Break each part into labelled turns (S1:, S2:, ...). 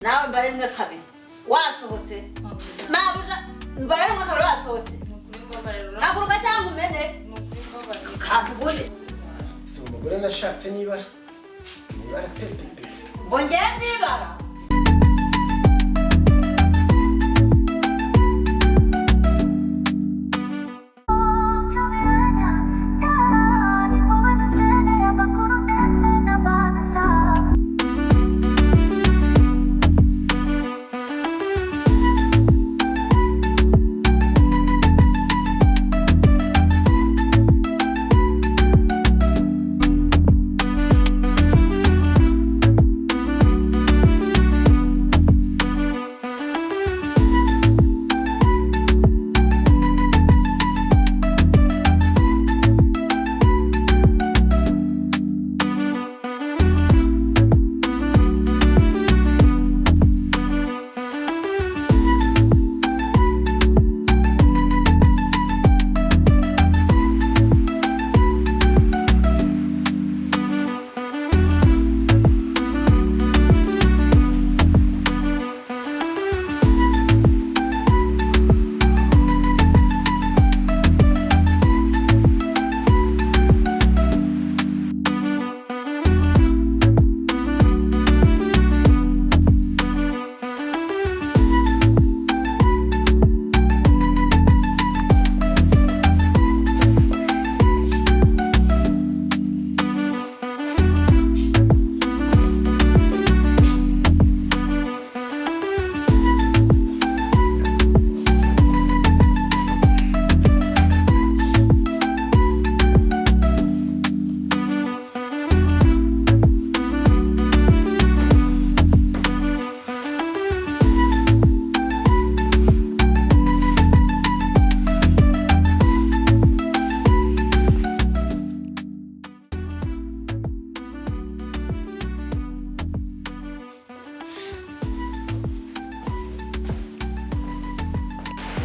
S1: Nawe mbare rimwe kabiri wasohotse. Mabuja, mbare rimwe kabiri wasohotse.
S2: Ni ukuri mbabarira.
S1: Haguruka cyangwa umene.
S2: Ni ukuri mbabarira.
S1: Kantu ubundi.
S3: Si umugore nashatse n'ibara nibara pe pe pe.
S1: Ngo ngende ibara.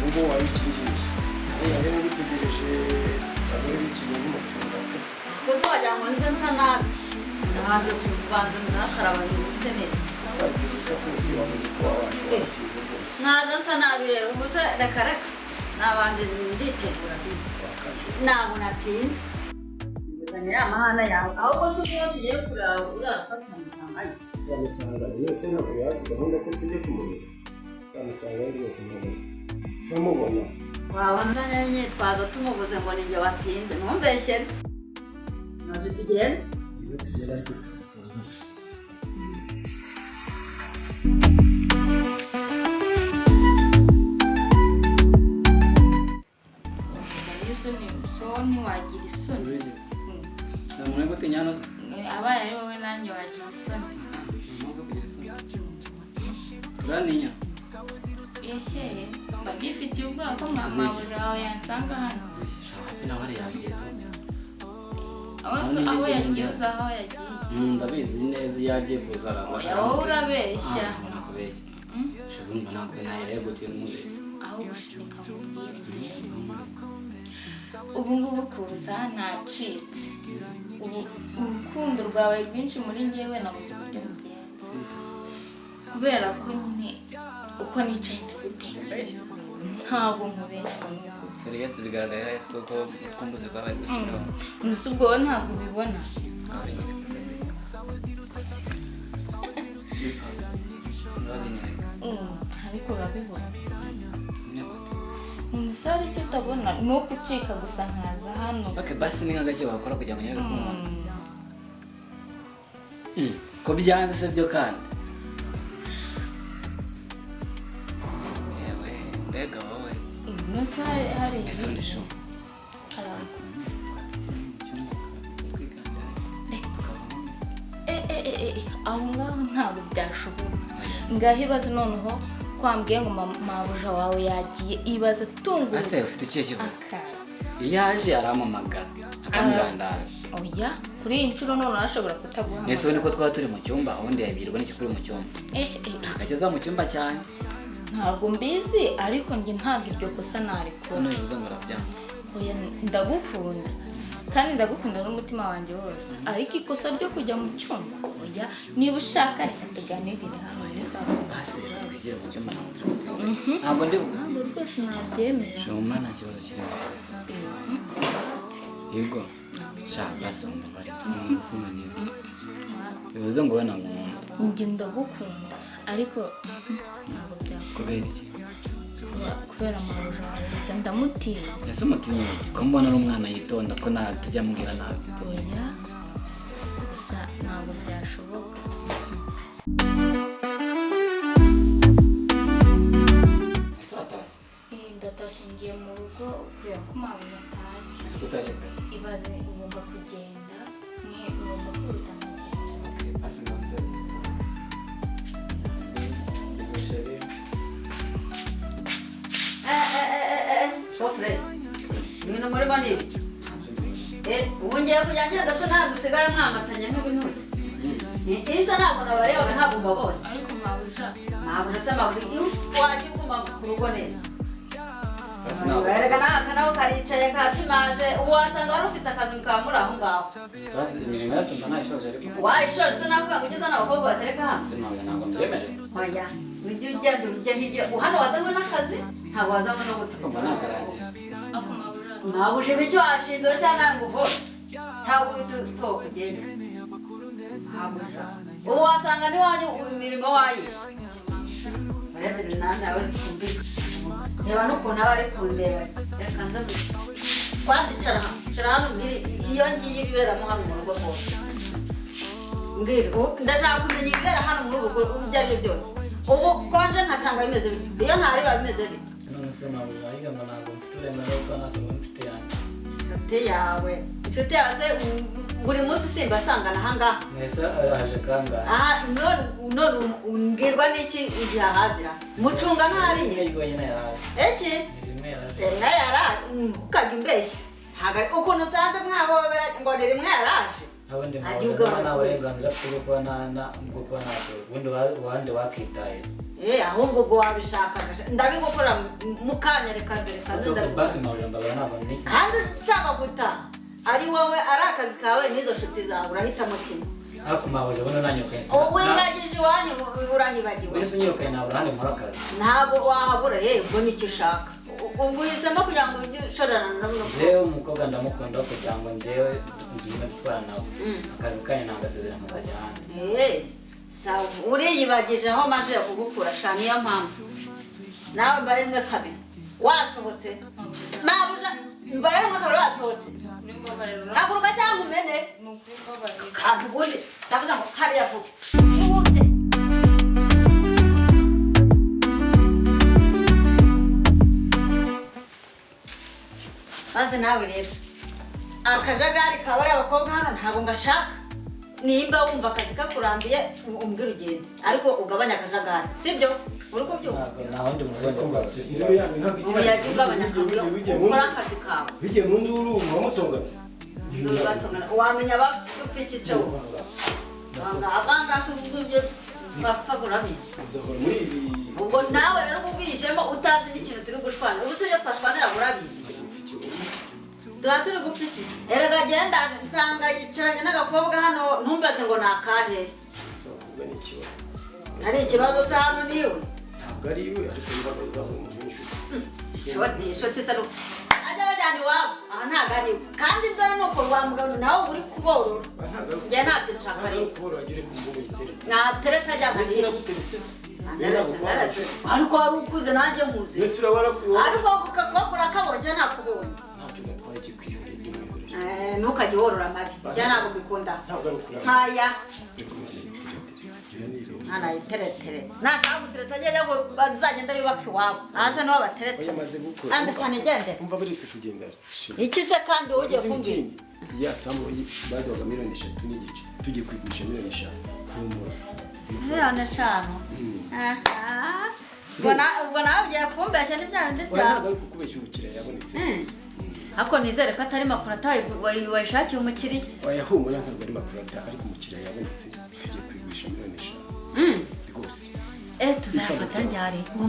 S3: Ubwo wari ukiri hehe? Nari ngutegereje, abagore b'ikigihe n'umucunga pe.
S1: Gusa wagira ngo nze nsa nabi, sinabanje kubanza narakaraba ndetse neza.
S3: Twagize usa kose, wamenye ko wabanje watinze rwose.
S1: Nkaza nsa nabi rero gusa, reka reka, nabanje nditegura ndi.
S3: Wakabije.
S1: Ntabwo natinze, nguzanye ya mahana yawe. Ahubwo se ubwo tugiye kureba uriya fasita musangayo?
S3: Wamusanga yose, ntabwo yazi gahunda ko tujya kumureba. Wamusanga rwose, ntabwo turamubona.
S1: Waba nzanye imyitwazo, tumubuze ngo ni njye watinze. Ntumbeshyere, ntabwo tugenda.
S3: Iyo tugenda ariko turamusanga.
S2: N'isoni so ntiwagira isoni.
S4: Ubizi. Nta muntu uri gutinya hano.
S2: Abaye ari wowe nanjye wagira isoni.
S4: Nta mpamvu yo kugira isoni. Urantinya?
S2: Ehe, mba nifitiye ubwoba ko mwamabuja wawe yansanga hano.
S4: Shapi nawe ariyagiye tu.
S2: Aho se aho yagiye, uzi aho yagiye?
S4: Ndabizi neza, iyo agiye kuza araza.
S2: Oya, wowe urabeshya.
S4: Ntabwo nakubeshya. Ushobora kumva ntabwo nahera gutira umubeshya.
S2: Aho gushika nkubwire ngewe. Ubu ngubu kuza nacitse. Ubu urukundo rwawe rwinshi muri ngewe nabuze uburyo mugenza. Kubera ko nyine uko nicaye ndagutekereza. Ntabwo nkubeshya, ni ukuri.
S4: Serious, bigaragarira yesu koko urukumbuzi rwabaye rwinshi.
S2: Gusa ubwo wowe ntabwo ubibona.
S4: Ngabinyereka se. Ngabinyereka.
S2: Ariko urabibona.
S4: Nyine gute?
S2: Umusore, icyo utabona ni ugucika gusa nkaza hano.
S4: Okay, basi ni nk'agake wakora kugira ngo nyereke ko umuntu. Ko byanze se byo kandi? Yewe, mbega wowe.
S2: Ino saha hari
S4: Ese undi shu.
S2: Hari aho ngaho ntabwo byashoboka. Ngaho ibaze noneho kwambwiye ngo mabuja wawe yagiye, ibaze tungurutse.
S4: Ase ufite ikihe kibazo?
S2: Akaza.
S4: Iyo aje arampamagara akamwandaje.
S2: Oya, kuri iyi nshuro noneho ashobora kutaguhamagara.
S4: Ese ubundi ko twaba turi mu cyumba, ubundi yabwirwa n'iki kuri mu cyumba?
S2: Eh, eh, eh.
S4: Akajya aza mu cyumba cyanjye.
S2: Ntabwo mbizi, ariko njye ntabwo iryo kosa narikora.
S4: Hano bivuze ngo arabyanze.
S2: Oya, ndagukunda kandi ndagukunda n'umutima wanjye wose, ariko ikosa ryo kujya mu cyumba, oya. Niba ushaka reka tuganirire hano muri salo. Sawa.
S4: Basi reka twigire mu cyumba, ntabwo turi butinda, ntabwo ndi
S2: Ntabwo
S4: bugutinde.
S2: rwose nabyemera.
S4: Shuma, nta kibazo kirimo. Yego sha, basi umubare ukunaniwe bivuze ngo wowe ntabwo unkunda?
S2: Njye ndagukunda, ariko ntabwo byakunda.
S4: Kubera iki?
S2: Kubera mabuja wawe, ndamutinya.
S4: Ese umutinya iki, ko mbona ari umwana yitonda, ko nta tujya ambwira nabi?
S2: Oya, gusa ntabwo byashoboka.
S4: Ese watashye?
S2: Ndatashye, ngiye mu rugo kureba ko mabuja ataje.
S4: Ese ko utashye kare?
S2: Ibaze, ugomba kugenda mwe, ugomba kwihuta nkagenda.
S4: Okay, basi ngonze. Izo chérie.
S1: Shofure, ibintu murimo ni ibi? Ubu ngiye kujya ngenda se ntabwo usigara mwamatanye nk'ibintuzi? Isa ntabwo nabarebaga, ntabwo mbabonye.
S2: Ariko mabuja.
S1: Mabuja se, mabuja, iyo wagiye uguma ku rugo neza.
S4: Basi ntabwo.
S1: Erega n'aka nawe karicaye katimaje, ubu wasanga wari ufite akazi mukaba muri aho ngaho.
S4: Basi imirimo yose mba nayishoje, ariko
S1: Wayishoje se nawe ngo ujye uzana abakobwa batereka hano?
S4: Se ntabwo, ntabwo mbyemerewe.
S1: Oya, ujye ugenda ujye hirya hano, wazanywe n'akazi, ntabwo wazanywe no
S4: Ariko mba
S1: gutuka.
S4: nakarangije.
S2: Ariko mabuja.
S1: Mabuja ibiki? Washinzwe cyangwa ngo uvure cyangwa uhite usohoka ugende? Mabuja, ubu wasanga n'iwanyu imirimo wayishe. Urebye nawe twumvikane, reba n'ukuntu aba ari kundeba. Reka nze kwanza icara hano, icara hano umbwire iyo ngiye ibiberamo hano mu rugo rwose. Mbwira ndashaka kumenya ibibera hano muri uru rugo ibyo ari byo byose. Ubu konje nkasanga bimeze bite? Iyo ntahari biba bimeze bite?
S4: None se mabuja, ariko ngo ntabwo mfite uburenganzira bwo kuba nasohoka n'inshuti yanjye?
S1: Inshuti yawe, inshuti yawe se buri munsi simba asangana ahangaha?
S4: Mwese aje kangahe?
S1: Aha none, none umbwirwa n'iki igihe ahazira mucunga ntariye?
S4: Rimwe ryonyine yaraje.
S1: Iki?
S4: Ni rimwe yaraje.
S1: Rimwe yaraje, ukajya umbeshya. Ntabwo ari ukuntu usanze mwahobera ngo ni rimwe yaraje.
S4: N'ubundi
S1: Ajya
S4: mabuja
S1: ugabanya
S4: nta burenganzira mfite bwo kuba bwo kuba nasohoka, ubundi wandi wakitaye.
S1: Ahubwo ubwo wabishakaga ndabigukora mu kanya. Reka nze, reka nze ndabikora.
S4: Basi mabuja, mbabara, ntabwo niki.
S1: Kandi ushaka gutaha, ari wowe, ari akazi kawe n'izo nshuti zawe, urahitamo kimwe.
S4: Ariko mabuja, ubundi unanyirukanye
S1: Wibagije iwanyu, urahibagiwe.
S4: Wese unyirukanye ntabwo ahandi nkora akazi.
S1: Ntabwo wahabura. Yewe, ubwo nicyo ushaka. Ubwo uhisemo kugira ngo ujye ushorerana na buno?
S4: Njyewe umukobwa ndamukunda, kugira ngo njyewe nzime gutwara nawe akazi kanyu, ntagasezerano nkajya ahandi.
S1: Sawa, uriyibagije aho maje kugukura sha. Niyo mpamvu nawe mbare rimwe kabiri wasohotse. Mabuja, mbare rimwe kabiri wasohotse.
S2: Kuri mbabarira.
S1: Haguruka cyangwa umene.
S2: Ni ukuri mbabarira.
S1: Kantu ubundi ndavuga ngo hariya vuba, ihute. Maze nawe rero akajagari ka bariya bakobwa hano ntabwo ngashaka. Nimba wumva akazi kakurambiye, umbwire ugende, ariko ugabanye akajagari, sibyo? Uri kubyumva?
S4: Ntabwo nta wundi muntu uzongera gukora.
S3: Induru yanyu ntabwo igira.
S1: Umuyaga, ugabanya akavuyo,
S3: Bigiye mu
S1: ukora akazi kawe.
S3: Bigiye mu nduru muramutongana.
S1: Batongana, wamenya bapfa iki se wowe? Wanga abanga se ubwo ibyo bapfa urabizi?
S3: Uzahora muri ibi.
S1: Ubwo nawe rero uba ubijemo utazi n'ikintu turi gushwana. Ubu se ibyo twashwanira urabizi? Tuba turi gupfa iki? Erega genda, nsanga yicaranye n'agakobwa hano, ntumbaze ngo ni akahe.
S3: Gusa abakobwa ni ikibazo.
S1: Ari ikibazo se hano niwe?
S3: Ntabwo ari iwe, ariko ntabwo azahora umuntu w'inshuti.
S1: Ishoti, ishoti se nuko ajya bajyana iwabo aha ntabwo ari iwe. Kandi dore ni uko rwa mugabo nawe uba uri kuborora.
S3: Ntabwo ari
S1: Njye ntabyo nshaka
S3: ntabwo ari
S1: rero.
S3: ukubora, wagere ku mbuga ziteretse.
S1: Natereta ajyana
S3: Mbese
S1: hirya.
S3: naguteretse?
S1: Narase, narase, ariko wari ukuze nanjye nkuze.
S3: Mbese urabara ko
S1: Ariko ukakobwa urakabonye cyangwa ntakubonye?
S3: Ntacyo gatwaye, kikwihoreye, ndi mwihorere.
S1: Ntukajye worora amabi, njye ntabwo mbikunda.
S3: Ntabwo ari ukurara.
S1: Nkaya.
S3: Ariko mwana yiteretere. Ibyo ni ibintu.
S1: Mwana yiteretere, nashaka gutereta ajye ajya ngo azagenda yubaka iwabo hasi niho batereta.
S3: Oya, amaze gukura.
S1: Ambese nigendere.
S3: Umva, buretse kugenda.
S1: Iki se kandi wowe ugiye
S3: Uzi
S1: kumbwira?
S3: n'ikindi? Ya sambu baduhaga 3.5 miliyoni, tugiye kuyigurisha 5 miliyoni. Humura.
S1: 5 miliyoni. Aha. Ubwo nawe ugiye kumbeshya, ni bya bindi
S3: Oya,
S1: byawe.
S3: ntabwo ari kukubeshya, umukiriya yabonetse.
S1: Ariko nizere ko atari makuru wayishakiye umukiriya.
S3: Oya, humura, ntabwo ari makurata, ariko umukiriya yabonetse, tugiye kuyigurisha 5 miliyoni rwose.
S1: Tuzayafata ryari? Uwo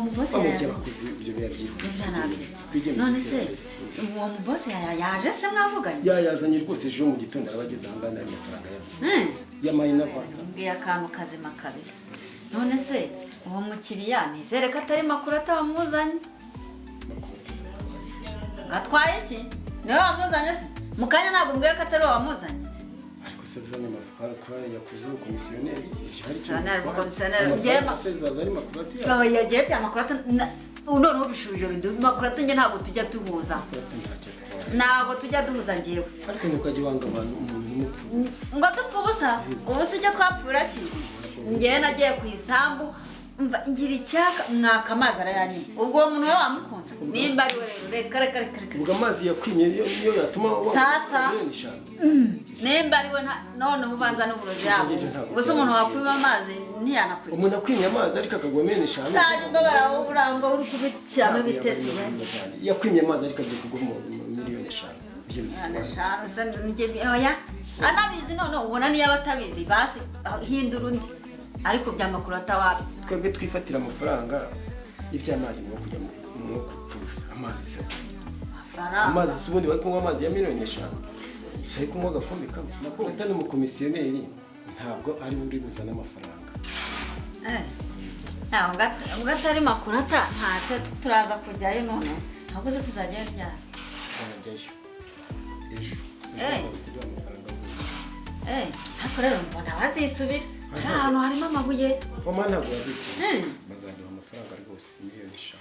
S1: mubosi
S3: Bamubye abakozi, ibyo biba byihuse.
S1: Ibyo nabiretse.
S3: Twigeme
S1: None se
S3: iterambere.
S1: uwo mubosi yaje se mwavuganye?
S3: Yayazanye rwose, ejo mu gitondo araba ageze ahangaha n'ayo mafaranga yabo yamaye n'avansa.
S1: Mbwiye akantu kazima kabisa. None se uwo mukiriya nizere ko atari makuru atabamuzanye. Ngo atwaye iki? Niwe wamuzanye se? Mu kanya ntabwo mbwiye ko atari we wamuzanye.
S3: Ariko se zana amafaranga ko yakuze ubukomisiyoneri.
S1: Komisiyoneri, ubukomisiyoneri, njyewe
S3: Se zaza ari makuru atuye.
S1: Aba yagiye bya makuru noneho bishubije bintu makuru njye ntabwo tujya duhuza. Ntabwo tujya duhuza njyewe.
S3: Ariko ntukajya wanga abantu umuntu n'umupfu.
S1: Ngo dupfa ubusa, ubusa icyo twapfura ki? Njyewe nagiye ku isambu mva ngira icyaka mwaka amazi arayanyima. Ubwo uwo muntu we wamukunda nimba ari we rero reka reka reka reka.
S3: Ubwo amazi yakwimye niyo yatuma wanga
S1: Sasa.
S3: miliyoni 5.
S1: Nimba ari we noneho ubanza n'uburozi yabo. Gusa umuntu wakwima amazi ntiyanakwica.
S3: Umuntu akwimye amazi ariko akagwa miliyoni 5.
S1: Ntajya umbabara wowe urangwa uri kubikiramo ibitesi.
S3: Yakwimye amazi ariko agiye kugwa miliyoni 5. Ibyo bigutwara.
S1: Oya anabizi none ubona niyo abatabizi basi hindura undi ariko byamakuru atawabi.
S3: Twebwe twifatira amafaranga iby'amazi ni kujya mu kupfusa amazi se.
S1: Amafaranga.
S3: Amazi si ubundi bari kunywa amazi ya miliyoni 5. Gusa ari kunywa agakombe kamwe. Makurata ni umukomisiyoneri ntabwo ari we uri buzane amafaranga.
S1: Ntabwo ubwo atari makurata ntacyo turaza kujyayo none. Ahubwo se tuzajyayo ryari?
S3: Twajyayo ejo. Ejo bazaza kuduha amafaranga.
S1: Ariko rero mbona bazisubira. Hari ahantu harimo amabuye.
S3: Mama ntabwo bazisubira. Bazaduha amafaranga rwose miliyoni 5.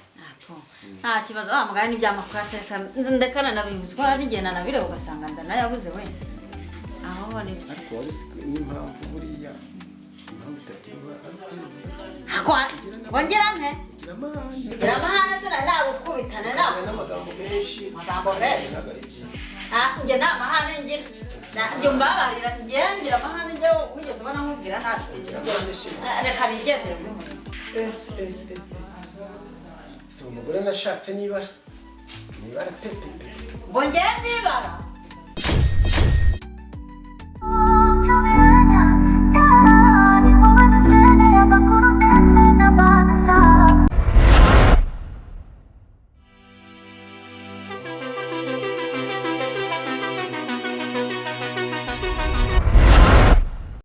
S1: Nta kibazo wa mugani n'ibya makurata reka ndekana nabibuze ko hari n'igihe nanabireba ugasanga ndanayabuze we. Aho nibyo.
S3: Ariko wari uzi n'impamvu buriya impamvu utagira ari
S1: Ako wongera nte?
S3: Gira amahane.
S1: Gira amahane se nagukubitana nawe.
S3: N'amagambo menshi.
S1: Amagambo menshi.
S3: Ntabwo ari byiza.
S1: Njye nta mahane ngira. Njye mbabarira njye ngira amahane njye wigeze ubona nkubwira nabi. Reka nigendere mwihorere.
S3: Si umugore nashatse nibara. Nibara pe pe pe.
S1: Ngo njye nibara.